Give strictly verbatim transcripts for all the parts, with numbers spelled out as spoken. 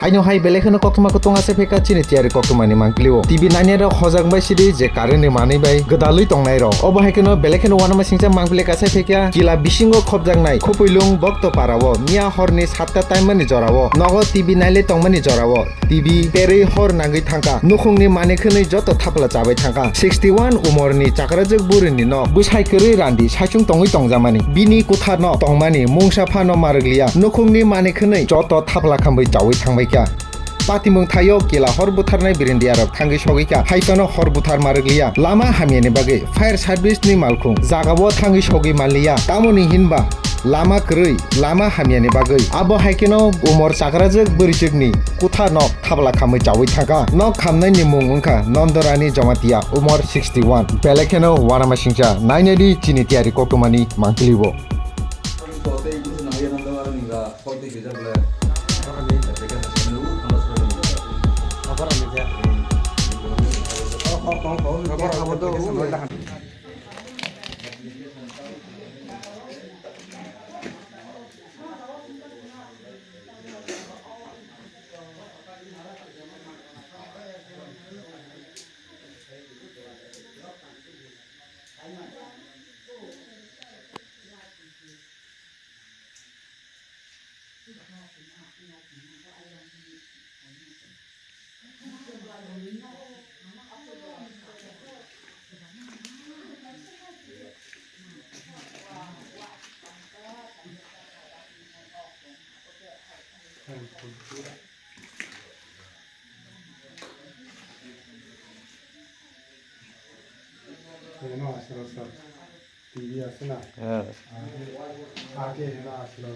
Haino hai belai kheno koktwma kutung asai phaikha chini tiyari koktwmani mangpili o. T V nainai rok hojak bai sidi je current ni manwi bai gwdalwi tongnai rok. Obo hai kheno belai kheno uanama singcha mangpili kasai phaikha kila bisingo khopjaknai Khupilung Bokto para o miya horni satta taimani jora o nogo T V nailai tongmani jora o. T V perwi hor nangwi thangkha. Nukhungni manwi khwnwi joto thapla chabai thangkha. Sixty one umorni chakrajwk burini nok bwsai kwrwi randi saichung tongwi tongjakmani. Bini kwtharno tongmani mungsa phano marwkliya. Nukhungni manwi khwnwi joto thapla khamwi chawi thangbaikha. Patimung thaio kila hor butharnai birindiarok thangwi sogwikha. Hai phano hor buthar marwkliya. Lama hamyani bagwi fire service ni malkhung jagao thangwi sogwi manliya. Tamoni hinba lama kwrwi, lama hamyani bagwi. Abo hai kheno umor chakrajwk bwrwichwkni kwtha nok thapla khamwi chawi thangkha. Nok khamnaini mung wngkha Nondorani Jamatia, umor sixty one. Belai kheno uanama singcha. Nainai di chini tiyari koktwmani mangpili o. Eno aswrwng sir, T V আছে না? হ্যাঁ। আগে এরা আসলো,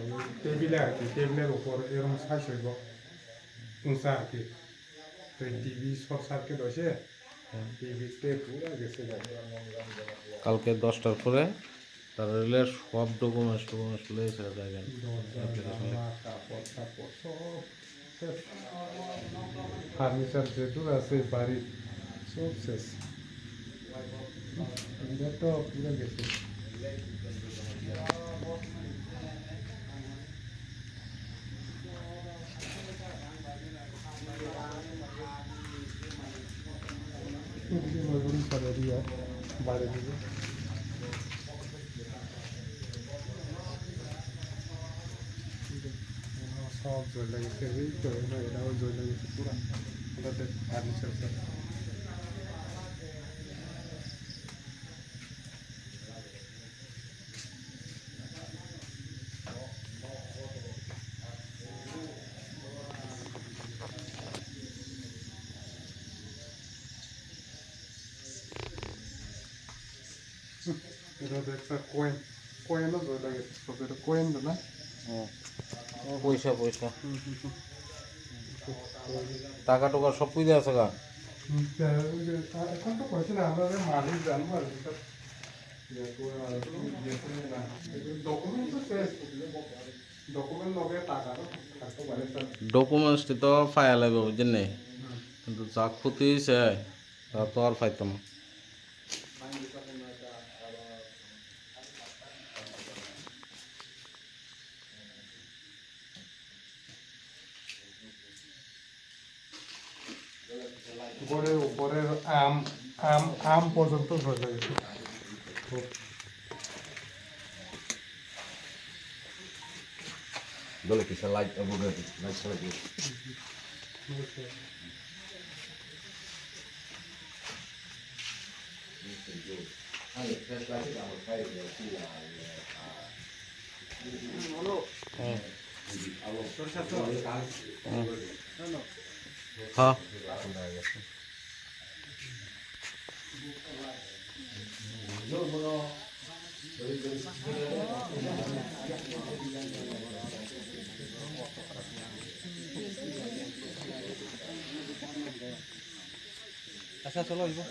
টেবিলে আর কি, টেবিলের উপর এরকম সাইজ হইব, উঁচা আর কি। তো টিভি শর্ট সার্কিট হয়েছে, টিভিতে পুরো গেছে গা। কালকে দশটার পরে তারা রিলে সব ডকুমেন্টস টকুমেন্টস লয়ে এসে যাবেন। দরজা, অ্যাপ্লিকেশন জানলা, কাপড় টাপড় সব শেষ। ফার্নিচার যেটুকু আছে বাড়ির, সব শেষ। এটা তো পুরো গেছে। এদিকে নজরুল স্যার এদিকে বাইরে দিকে। সব জ্বলে গেছে, এই তো, এই তো, এটাও জ্বলে গেছে পুরা। ওটাতে ফার্নিচার সব। এটা তো একটা কয়েন, কয়েনও জ্বলে গেছে, সব এটা কয়েন তো না? হুম। পয়সা, পয়সা। হুম, হুম, হুম। টাকা টুকা সব কই আছে গা? হুম, তা ওই যে, আ, এখন তো কইছে না, আমরা যে মালিক জানবো আর কি, স্যার। ইয়ে করে আর কি, ইয়ে করে না। ডকুমেন্ট তো শেষ। ডকুমেন্ট লগে টাকা তো থাকতে পারে, স্যার। ডকুমেন্টস তো ফাইল হবে, বুঝছেন নি? হুম। কিন্তু যা ক্ষতি হয়েছে, তা তো আর পাইতাম না। উপরে, উপরের আম, আম, আম পর্যন্ত জ্বলে গেছে। Dole kisa light abo gari, light salai di. Ha. Asa cholo ibo.